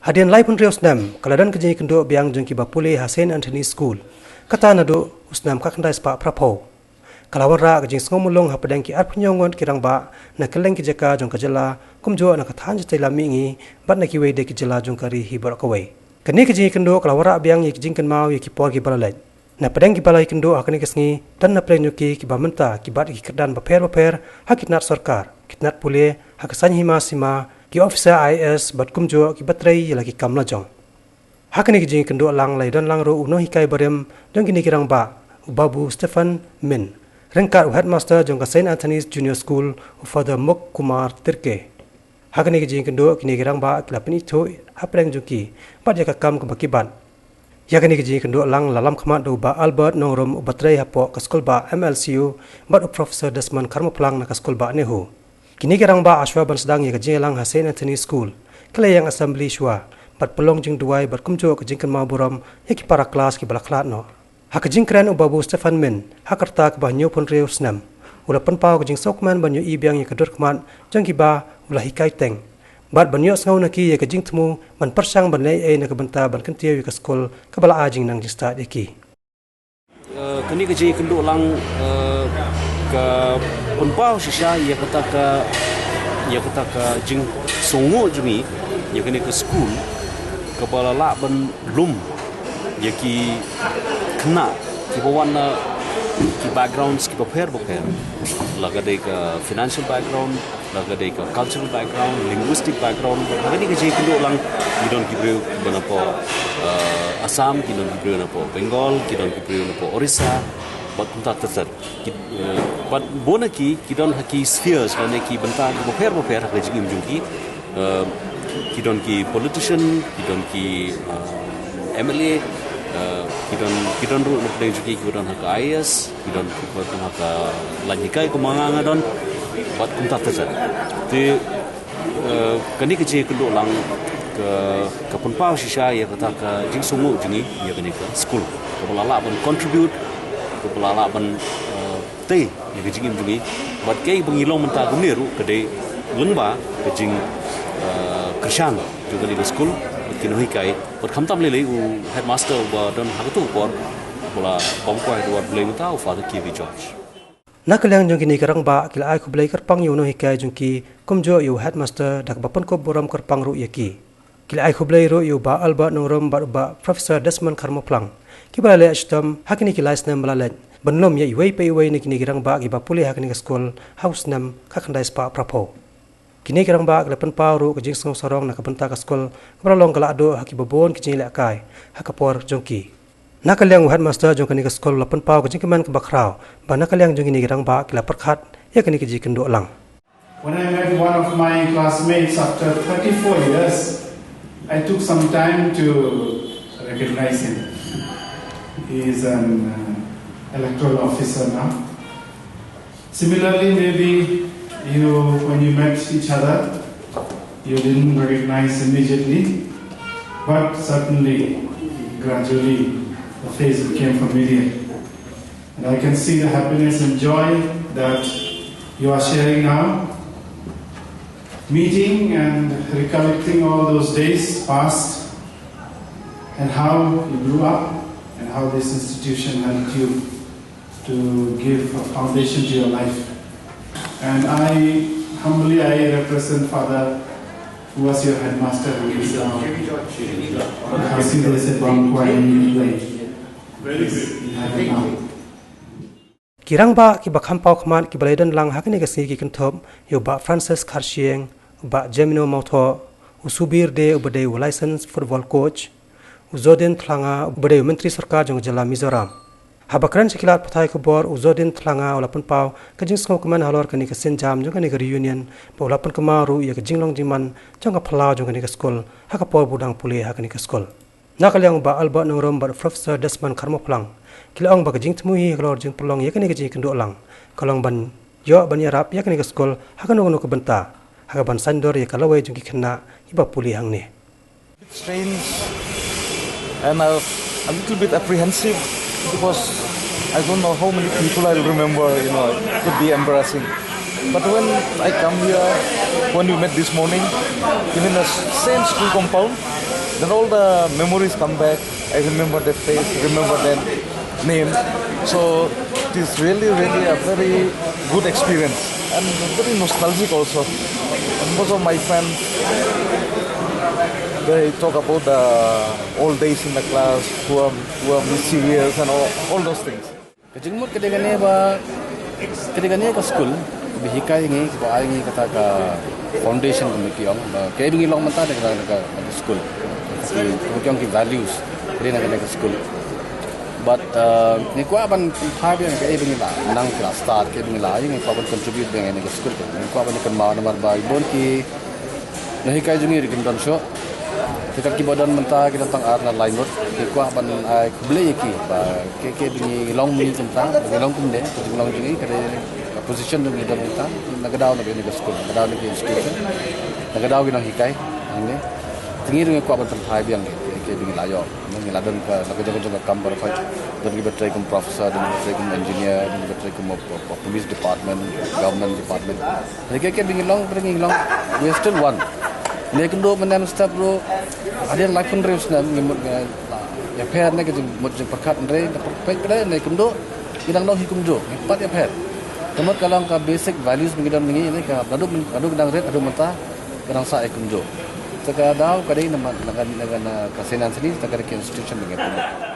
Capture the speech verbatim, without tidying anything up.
Hadien laiphew hynriew snem ka la don ka jingïakynduh biang jong kiba pule ha Saint Anthony School, kata naduh u snem khatkhyndai spah phraphew. Ka la wanrah ka jingsngew mulung hapdeng ki arphew hynñiew ngut ki rangbah na kylleng ki jaka jong ka jylla, kumjuh na ka thaiñ jylla Mihngi bad na kiwei de ki jylla jong ka ri hi baroh kawei. Kane ka jingïakynduh ka la wanrah biang ïa ki jingkynmaw ïa ki por kiba la leit. Na pdeng kiba la ïakynduh ha kane ka sngi don na pdeng jong ki kiba mynta ki bat ïa ki kyrdan bapher bapher ha ki tnat sorkar, ki tnat pule, ha ka saiñ hima sima, ki officer I A S bad kumjuh kiba trei ïa la ki kam la jong. Ha kane ka jingïakynduh lang la ïadon lang ruh u nonghikai barim jong kine ki rangbah, u Babu Stephen Min, ryngkat u headmaster jong ka Saint Anthony's Junior School, u Father Muk Kumar Tirke. Ha kane ka jingïakynduh kine ki rangbah ki la pynithuh hapdeng jong ki bad ïa ka kam kaba ki bat. Ïa kane ka jingïakynduh lang la lam khmat da u Bah Albert Nongrum uba trei hapoh ka skulbah M L C U bad u Professor Desmond Kharmawphlang na ka skulbah NEHU. Kine ki rangbah hashwa ban sdang ïa ka jingïalang ha Saint Anthony School, ki la ïeng assembly shuwa bad pynlong jingduwai bad kumjuh ka jingkynmaw burom ïa ki para klas kiba la khlad noh. Ha ka jingkren u Babu Stephen Min, ha ka rta kaba hynñiewphew hynriew snem, u la pynpaw ka jingsngewkmen ban ïohi biang ïa ka dur khmat jong kiba u la hikai teng bad ban ïohsngew na ki ïa ka jingthmu ban pyrshang ban leh ei ei na ka bynta ban kyntiew ïa ka skul kaba la ai jingnang jingstad ïa ki. Eh, kane ka jingïakynduh lang, eh, ka pynpaw shisha ïa kata ka, ïa kata ka jingsngewnguh jong ngi ïa kane ka skul kaba la lah ban lum ïa ki khynnah kiba wan na ki backgrounds kiba pher bapher, la ka dei ka financial background, la ka dei ka cultural background, linguistic background. Ha kane ka jingïakynduh lang ki don ki briew kiba napoh, eh, Assam, ki don ki briew napoh Bengal, ki don ki briew napoh Orissa, bad kumta ter ter. Ki, eh, bad bun na ki, ki don ha ki spheres lane ki bynta kiba pher bapher ha ka jingim jong ki. Eh, ki don ki politician, ki don ki, eh, M L A, eh, ki don, ki don ruh na pdeng jong ki kiba don ha ka I A S, ki don kiba don ha ka lain hikai kumba nga nga don, bad kumta ter ter. Te, eh, kane ka jingïakynduh lang ka, ka pynpaw shisha ïa kata ka jingsngewnguh jong ngi ïa kane ka skul kaba la lah ban contribute, kaba la lah ban, eh, tei ïa ka jingim jong ngi. Bad kaei ba ngi long mynta kumne ruh ka dei lyngba ka jing, eh, kyrshan jong kane ka skul bad ki nonghikai, bad khamtam lei lei u headmaster uba don ha kato ka por, uba la bam kwai ha Dwar Blei mynta, u Father K V George. Na ka liang jong kine ki rangbah ki la ai khublei kyrpang ïa u nonghikai jong ki, kumjuh ïa u headmaster da kaba pynkup burom kyrpang ruh ïa ki. Ki la ai khublei ruh ïa u Bah Albert Nongrum bad u Bah Professor Desmond Kharmawphlang, kiba la leh shitom ha kine ki lai snem ba la leit ban lum ïa iwei pa iwei na kine ki rangbah kiba pule ha kane ka skul ha u snem khatkhyndai spah phraphew. Kine ki rangbah ki la pynpaw ruh ka jingsngew sarong na ka bynta ka skul kaba la long ka lahduh ha kiba bun ki jingïalehkai ha ka por jong ki. Na ka liang u headmaster jong kane ka skul u la pynpaw ka jingkmen kaba khraw ba na ka liang jong kine ki rangbah ki la pyrkhat ïa kane ka jingïakynduh lang. When I met one of my classmates after thirty-four years, I took some time to recognize him. He is an, uh, electoral officer now. Similarly, maybe you, when you met each other, you didn't recognize immediately, but certainly, gradually, the face became familiar. And I can see the happiness and joy that you are sharing now. Meeting and recollecting all those days past and how you grew up and how this institution helped you to give a foundation to your life. And I, humbly, I represent Father, who was your headmaster, who is now Khasi Desai Bamkwai in heaven now. Ki rangbah kiba kham paw khmat kiba la ïadon lang ha kane ka sngi ki kynthup ïa u Bah Francis Kharshiing, u Bah Jemino Mawthoh, u Subir Dey uba dei u licensed football coach, u Zodin Thlanga uba dei u Myntri Sorkar jong ka jylla Mizoram. Haba kren sha ki lad pathai khubor, u Zodin Thlanga u la pynpaw ka jingsngewkmen halor kane ka sienjam jong kane ka reunion, bad u la pynkynmaw ruh ïa ka jinglong jingman jong ka phyllaw jong kane ka skul ha ka por ba u dang pule ha kane ka skul. Na ka liang u Bah Albert Nongrum bad u Professor Desmond Kharmawphlang ki la ong ba ka jingthmu hi halor jingpynlong ïa kane ka jingïakynduh lang ka long ban ïoh ban ïarap ïa kane ka skul ha kano kano ka bynta, ha kaban saiñdur ïa ka lawei jong ki khynnah kiba pule hangne. Bit strange and a, a little bit apprehensive because I don't know how many people I'll remember, you know, it could be embarrassing. But when I come here, when we met this morning, even the same school compound, Then all the memories come back. I remember that face, remember that name. So it is really, really a very good experience and very nostalgic also. And most of my friends, they talk about the old days in the class, who are, who are mischievous and all, all those things. Ka jingmut ka dei kane ba, ka dei kane ka skul ba hikai ngi, ba ai ngi kata ka foundation, ka mut ki ong ba kaei ba ngi long mynta dei kata ka, ka skul. Ki, ka mut ki ong ki values ka dei na kane ka skul. But uh, ngi kwah ban pynphai biang kaei ba ngi la nang, ki la start, kaei ba ngi la ïa, ngi kwah ban contribute biang ïa kane ka skul. Ngi kwah ban kynmaw namar ba i bun ki nonghikai jong ngi ruh kim don shuh. Te kat kiba don mynta ki don tang ar na lai ngut. Ngi kwah ban ai khublei ïa ki ba kaei kaei ba ngi long mynta, ba ngi long kumne, ka jinglong jong ngi, ka dei ka position jong ngi don mynta, na ka daw na kane ka skul, na ka daw na ka institution, na ka daw ki nonghikai hangne. Te ngi ruh ngi kwah ban pynphai biang kaei kaei ba ngi la ïoh. Ngi la don ka, la ka jong ka jong ka kam baroh khoit. Don kiba trei kum professor, don kiba trei kum engineer, don kiba trei kum, uh, uh, police department, government department. Te kaei kaei ba ngi long, ba ngi long, we are still one. Ne kumjuh mynne mynstep ruh, hadien laiphew hynriew snem ngi mut, eh, ïapher ne ka jingmut jingpyrkhat, hynrei da pyrkhat pyrkhat ne kumjuh ngi dang long hi kumjuh, ngi pat ïapher. Ka mut ka long ka basic values ba ngi don ngi ne ka, naduh myn-, naduh ka dang rit haduh mynta ka dang sah hi kumjuh. Te ka daw ka dei na, na, na, na ka Saint Anthony, te ka dei ka institution ba ngi pynlong.